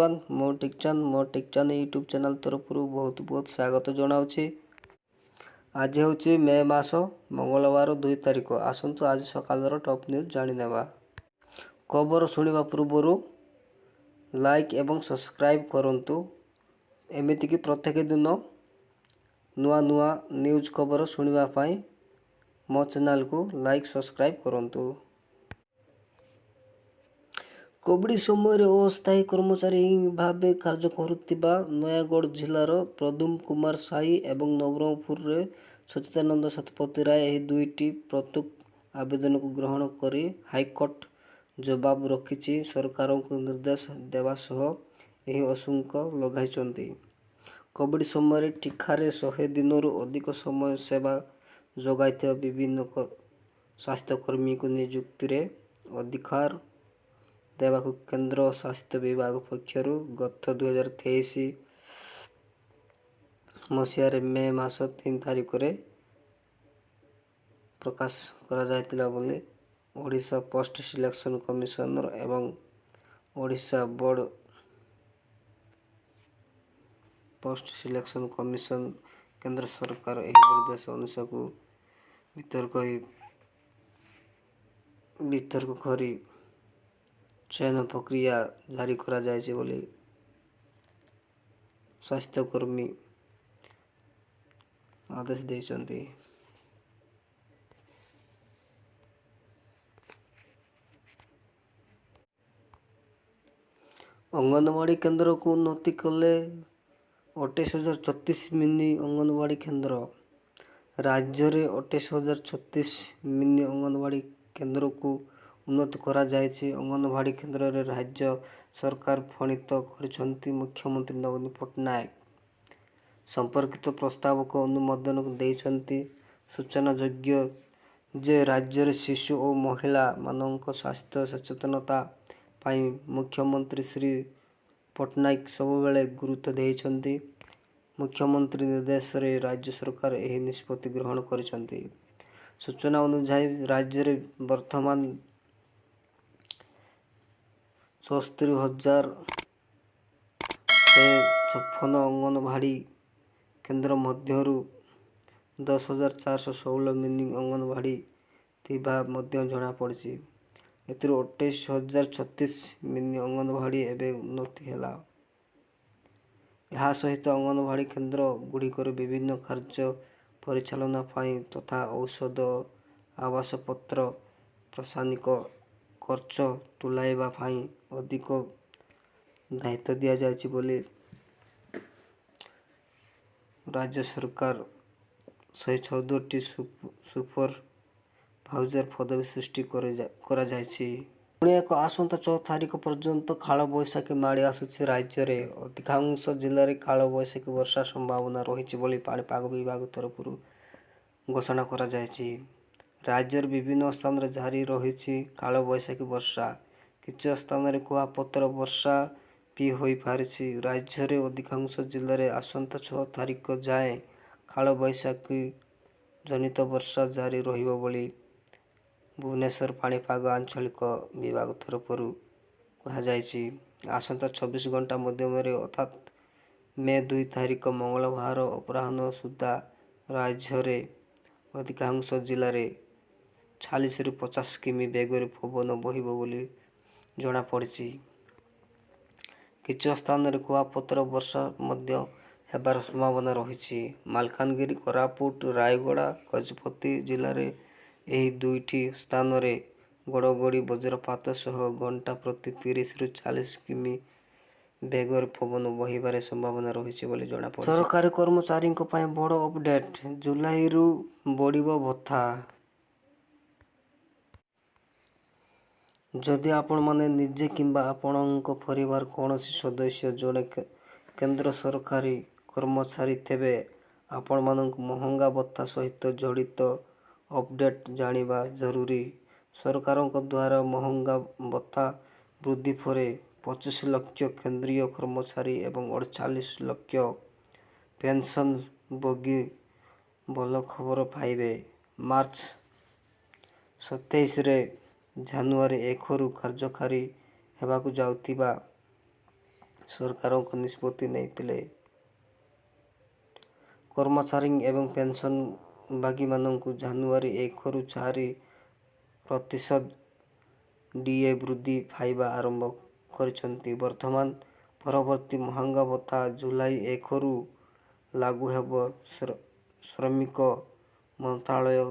Everyone, ମୁଁ ଟିକଚାନ୍ଦ। ମୋ Tikchand YouTube channel ତରଫରୁ ବହୁତ ବହୁତ ସ୍ୱାଗତ ଜଣାଉଛି। ଆଜି ହେଉଛି ମେ ମାସ ମଙ୍ଗଳବାର 2 ତାରିଖ। ଆସନ୍ତୁ ଆଜି ସକାଳର ଟପ୍ ନ୍ୟୁଜ୍ ଜାଣିନେବା। ଖବର ଶୁଣିବା ପୂର୍ବରୁ ଲାଇକ୍ ଏବଂ ସବସ୍କ୍ରାଇବ୍ କରନ୍ତୁ। ଏମିତିକି ପ୍ରତ୍ୟେକ ଦିନ ନୂଆ ନୂଆ ନ୍ୟୁଜ୍ ଖବର ଶୁଣିବା ପାଇଁ ମୋ ଚ୍ୟାନେଲ୍କୁ ଲାଇକ୍ ସବସ୍କ୍ରାଇବ୍ କରନ୍ତୁ। କୋଭିଡ୍ ସମୟରେ ଅସ୍ଥାୟୀ କର୍ମଚାରୀ ଭାବେ କାର୍ଯ୍ୟ କରୁଥିବା ନୟାଗଡ଼ ଜିଲ୍ଲାର ପ୍ରଦ୍ୟୁମ୍ନ କୁମାର ସ୍ୱାଇଁ ଏବଂ ନବରଙ୍ଗପୁରର ସଚ୍ଚିଦାନନ୍ଦ ଶତପଥୀ ରାୟ ଏହି ଦୁଇଟି ପୃଥକ୍ ଆବେଦନକୁ ଗ୍ରହଣ କରି ହାଇକୋର୍ଟ ଜବାବ ରଖିଛି। ସରକାରଙ୍କୁ ନିର୍ଦ୍ଦେଶ ଦେବା ସହ ଏହି ଶୁଳ୍କ ଲଗାଇଛନ୍ତି। କୋଭିଡ୍ ସମୟରେ ଠିକାରେ 100 ଦିନରୁ ଅଧିକ ସମୟ ସେବା ଯୋଗାଇଥିବା ବିଭିନ୍ନ ସ୍ୱାସ୍ଥ୍ୟକର୍ମୀଙ୍କୁ ନିଯୁକ୍ତିରେ ଅଧିକାର ଦେବାକୁ କେନ୍ଦ୍ର ସ୍ୱାସ୍ଥ୍ୟ ବିଭାଗ ପକ୍ଷରୁ ଗତ 2023 ମସିହାରେ ମେ ମାସ 3 ତାରିଖରେ ପ୍ରକାଶ କରାଯାଇଥିଲା ବୋଲି ଓଡ଼ିଶା ପୋଷ୍ଟ ସିଲେକ୍ସନ୍ କମିଶନର ଏବଂ Odisha board post selection commission କେନ୍ଦ୍ର ସରକାର ଏହି ନିର୍ଦ୍ଦେଶ ଅନୁସାକୁ ବିତର୍କ କରି ଚୟନ ପ୍ରକ୍ରିୟା ଜାରି କରାଯାଇଛି ବୋଲି ସ୍ୱାସ୍ଥ୍ୟକର୍ମୀ ଆଦେଶ ଦେଇଛନ୍ତି। ଅଙ୍ଗନବାଡ଼ି କେନ୍ଦ୍ରକୁ ଉନ୍ନତି କଲେ 28,036 ମିନି ଅଙ୍ଗନବାଡ଼ି କେନ୍ଦ୍ର। ରାଜ୍ୟରେ 28,036 ମିନି ଅଙ୍ଗନବାଡ଼ି କେନ୍ଦ୍ରକୁ ଉନ୍ନତି କରାଯାଇଛି। ଅଙ୍ଗନବାଡ଼ି କେନ୍ଦ୍ରରେ ରାଜ୍ୟ ସରକାର ଫଣିତ କରିଛନ୍ତି ମୁଖ୍ୟମନ୍ତ୍ରୀ ନବୀନ ପଟ୍ଟନାୟକ। ସମ୍ପର୍କିତ ପ୍ରସ୍ତାବକୁ ଅନୁମୋଦନ ଦେଇଛନ୍ତି। ସୂଚନାଯୋଗ୍ୟ ଯେ ରାଜ୍ୟରେ ଶିଶୁ ଓ ମହିଳାମାନଙ୍କ ସ୍ୱାସ୍ଥ୍ୟ ସଚେତନତା ପାଇଁ ମୁଖ୍ୟମନ୍ତ୍ରୀ ଶ୍ରୀ ପଟ୍ଟନାୟକ ସବୁବେଳେ ଗୁରୁତ୍ୱ ଦେଇଛନ୍ତି। ମୁଖ୍ୟମନ୍ତ୍ରୀ ନିର୍ଦ୍ଦେଶରେ ରାଜ୍ୟ ସରକାର ଏହି ନିଷ୍ପତ୍ତି ଗ୍ରହଣ କରିଛନ୍ତି। ସୂଚନା ଅନୁଯାୟୀ ରାଜ୍ୟରେ ବର୍ତ୍ତମାନ 74,156 ଅଙ୍ଗନବାଡ଼ି କେନ୍ଦ୍ର ମଧ୍ୟରୁ 10,416 ମିନି ଅଙ୍ଗନବାଡ଼ି ଥିବା ମଧ୍ୟ ଜଣାପଡ଼ିଛି। ଏଥିରୁ 28,036 ମିନି ଅଙ୍ଗନବାଡ଼ି ଏବେ ଉନ୍ନତି ହେଲା। ଏହା ସହିତ ଅଙ୍ଗନବାଡ଼ି କେନ୍ଦ୍ର ଗୁଡ଼ିକରେ ବିଭିନ୍ନ କାର୍ଯ୍ୟ ପରିଚାଳନା ପାଇଁ ତଥା ଔଷଧ, ଆସବାବପତ୍ର, ପ୍ରଶାସନିକ ଖର୍ଚ୍ଚ ତୁଲାଇବା ପାଇଁ ଅଧିକ ଦାୟିତ୍ୱ ଦିଆଯାଇଛି ବୋଲି ରାଜ୍ୟ ସରକାର 114ଟି ସୁପରଭାଇଜର ପଦବୀ ସୃଷ୍ଟି କରାଯାଇଛି। ପୁଣି ଏକ ଆସନ୍ତା 6 ତାରିଖ ପର୍ଯ୍ୟନ୍ତ କାଳବୈଶାଖୀ ମାଡ଼ି ଆସୁଛି। ରାଜ୍ୟରେ ଅଧିକାଂଶ ଜିଲ୍ଲାରେ କାଳବୈଶାଖୀ ବର୍ଷା ସମ୍ଭାବନା ରହିଛି ବୋଲି ପାଣିପାଗ ବିଭାଗ ତରଫରୁ ଘୋଷଣା କରାଯାଇଛି। ରାଜ୍ୟର ବିଭିନ୍ନ ସ୍ଥାନରେ ଜାରି ରହିଛି କାଳବୈଶାଖୀ ବର୍ଷା। କିଛି ସ୍ଥାନରେ କୁଆପଥର ବର୍ଷା ବି ହୋଇପାରିଛି। ରାଜ୍ୟରେ ଅଧିକାଂଶ ଜିଲ୍ଲାରେ ଆସନ୍ତା 6 ତାରିଖ ଯାଏଁ କାଳବୈଶାଖୀ ଜନିତ ବର୍ଷା ଜାରି ରହିବ ବୋଲି ଭୁବନେଶ୍ୱର ପାଣିପାଗ ଆଞ୍ଚଳିକ ବିଭାଗ ତରଫରୁ କୁହାଯାଇଛି। ଆସନ୍ତା 24 ଘଣ୍ଟା ମଧ୍ୟରେ ଅର୍ଥାତ୍ ମେ 2 ତାରିଖ ମଙ୍ଗଳବାର ଅପରାହ୍ନ ସୁଦ୍ଧା ରାଜ୍ୟରେ ଅଧିକାଂଶ ଜିଲ୍ଲାରେ 40ରୁ 50 କିମି ବେଗରେ ପବନ ବହିବ ବୋଲି ଜଣାପଡ଼ିଛି। କିଛି ସ୍ଥାନରେ କୁଆପଥର ବର୍ଷା ମଧ୍ୟ ହେବାର ସମ୍ଭାବନା ରହିଛି। ମାଲକାନଗିରି, କୋରାପୁଟ, ରାୟଗଡ଼ା, ଗଜପତି ଜିଲ୍ଲାରେ ଏହି ଦୁଇଟି ସ୍ଥାନରେ ଘଡ଼ଘଡ଼ି ବଜ୍ରପାତ ସହ ଘଣ୍ଟା ପ୍ରତି 30ରୁ 40 କିମି ବେଗରେ ପବନ ବହିବାର ସମ୍ଭାବନା ରହିଛି ବୋଲି ଜଣାପଡ଼ିଛି। ସରକାରୀ କର୍ମଚାରୀଙ୍କ ପାଇଁ ବଡ଼ ଅପଡେଟ୍, ଜୁଲାଇରୁ ବଢ଼ିବ ଭତ୍ତା। ଯଦି ଆପଣମାନେ ନିଜେ କିମ୍ବା ଆପଣଙ୍କ ପରିବାର କୌଣସି ସଦସ୍ୟ ଜଣେ କେନ୍ଦ୍ର ସରକାରୀ କର୍ମଚାରୀ, ତେବେ ଆପଣମାନଙ୍କୁ ମହଙ୍ଗା ଭତ୍ତା ସହିତ ଜଡ଼ିତ ଅପଡେଟ୍ ଜାଣିବା ଜରୁରୀ। ସରକାରଙ୍କ ଦ୍ୱାରା ମହଙ୍ଗା ଭତ୍ତା ବୃଦ୍ଧି ପରେ 25 ଲକ୍ଷ କେନ୍ଦ୍ରୀୟ କର୍ମଚାରୀ ଏବଂ 48 ଲକ୍ଷ ପେନ୍ସନଭୋଗୀ ଭଲ ଖବର ପାଇବେ। ମାର୍ଚ୍ଚ 27ରେ ଜାନୁଆରୀ 1ରୁ କାର୍ଯ୍ୟକାରୀ ହେବାକୁ ଯାଉଥିବା ସରକାରଙ୍କ ନିଷ୍ପତ୍ତି ନେଇଥିଲେ। କର୍ମଚାରୀ ଏବଂ ପେନ୍ସନଭୋଗୀମାନଙ୍କୁ ଜାନୁଆରୀ 1ରୁ 4% ଡିଏ ବୃଦ୍ଧି ପାଇବା ଆରମ୍ଭ କରିଛନ୍ତି। ବର୍ତ୍ତମାନ ପରବର୍ତ୍ତୀ ମହଙ୍ଗା ଭତ୍ତା ଜୁଲାଇ 1ରୁ ଲାଗୁ ହେବ। ଶ୍ରମିକ ମନ୍ତ୍ରାଳୟ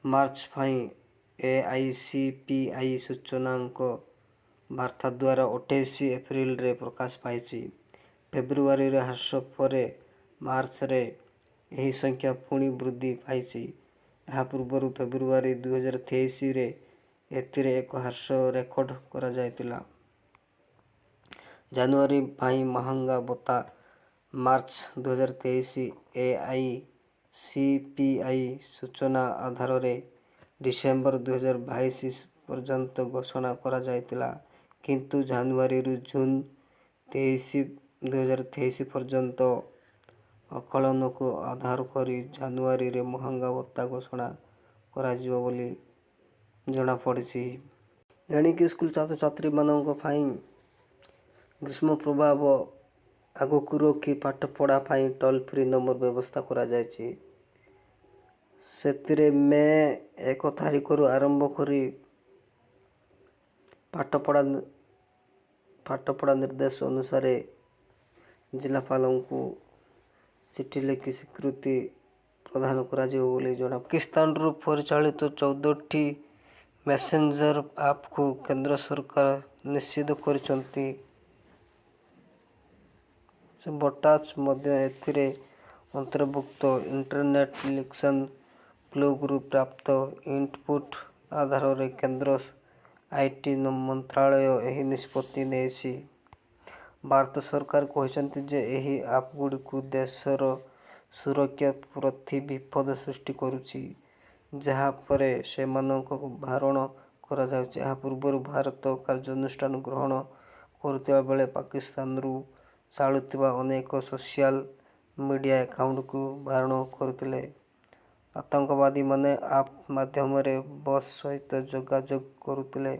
ମାର୍ଚ୍ଚ ପାଇଁ ଏଆଇସିପିଆଇ ସୂଚକାଙ୍କ ବାର୍ତ୍ତା ଦ୍ୱାରା 28 ଏପ୍ରିଲରେ ପ୍ରକାଶ ପାଇଛି। ଫେବୃଆରୀରେ ହ୍ରାସ ପରେ ମାର୍ଚ୍ଚରେ ଏହି ସଂଖ୍ୟା ପୁଣି ବୃଦ୍ଧି ପାଇଛି। ଏହାପୂର୍ବରୁ ଫେବୃଆରୀ 2023ରେ ଏଥିରେ ଏକ ହ୍ରାସ ରେକର୍ଡ କରାଯାଇଥିଲା। ଜାନୁଆରୀ ପାଇଁ ମହଙ୍ଗା ଭତ୍ତା ମାର୍ଚ୍ଚ 2023 ଏଆଇସିପିଆଇ ସୂଚନା ଆଧାରରେ ଡିସେମ୍ବର 2022 ପର୍ଯ୍ୟନ୍ତ ଘୋଷଣା କରାଯାଇଥିଲା, କିନ୍ତୁ ଜାନୁଆରୀରୁ ଜୁନ୍ 23, 2023 ପର୍ଯ୍ୟନ୍ତ ଆକଳନକୁ ଆଧାର କରି ଜାନୁଆରୀରେ ମହଙ୍ଗା ଭତ୍ତା ଘୋଷଣା କରାଯିବ ବୋଲି ଜଣାପଡ଼ିଛି। ଏଣିକି ସ୍କୁଲ ଛାତ୍ରଛାତ୍ରୀମାନଙ୍କ ପାଇଁ ଗ୍ରୀଷ୍ମ ପ୍ରବାହ ଆଗକୁ ରଖି ପାଠପଢ଼ା ପାଇଁ ଟୋଲ୍ ଫ୍ରି ନମ୍ବର ବ୍ୟବସ୍ଥା କରାଯାଇଛି। ସେଥିରେ ମେ 1 ତାରିଖରୁ ଆରମ୍ଭ କରି ପାଠପଢ଼ା ନିର୍ଦ୍ଦେଶ ଅନୁସାରେ ଜିଲ୍ଲାପାଳଙ୍କୁ ଚିଠି ଲେଖି ସ୍ୱୀକୃତି ପ୍ରଦାନ କରାଯିବ ବୋଲି ଜଣା। ପାକିସ୍ତାନରୁ ପରିଚାଳିତ 14ଟି ମେସେଞ୍ଜର ଆପକୁ କେନ୍ଦ୍ର ସରକାର ନିଷିଦ୍ଧ କରିଛନ୍ତି। ହ୍ୱାଟ୍ସଆପ ମଧ୍ୟ ଏଥିରେ ଅନ୍ତର୍ଭୁକ୍ତ। ଇଣ୍ଟରନେଟ ଇଲେକ୍ସନ ପ୍ରୋବ୍ରୁ ପ୍ରାପ୍ତ ଇନପୁଟ ଆଧାରରେ କେନ୍ଦ୍ର IT ମନ୍ତ୍ରାଳୟ ଏହି ନିଷ୍ପତ୍ତି ନେଇଛି। ଭାରତ ସରକାର କହିଛନ୍ତି ଯେ ଏହି ଆପଗୁଡ଼ିକ ଦେଶର ସୁରକ୍ଷା ପ୍ରତି ବିପଦ ସୃଷ୍ଟି କରୁଛି, ଯାହା ପରେ ସେମାନଙ୍କୁ ବାରଣ କରାଯାଉଛି। ଏହାପୂର୍ବରୁ ଭାରତ କାର୍ଯ୍ୟାନୁଷ୍ଠାନ ଗ୍ରହଣ କରିଥିବା ବେଳେ ପାକିସ୍ତାନରୁ ଚାଲୁଥିବା ଅନେକ ସୋସିଆଲ ମିଡିଆ ଆକାଉଣ୍ଟକୁ ବାରଣ କରିଥିଲେ। ଆତଙ୍କବାଦୀମାନେ ଆପ୍ ମାଧ୍ୟମରେ ବସ୍ ସହିତ ଯୋଗାଯୋଗ କରୁଥିଲେ।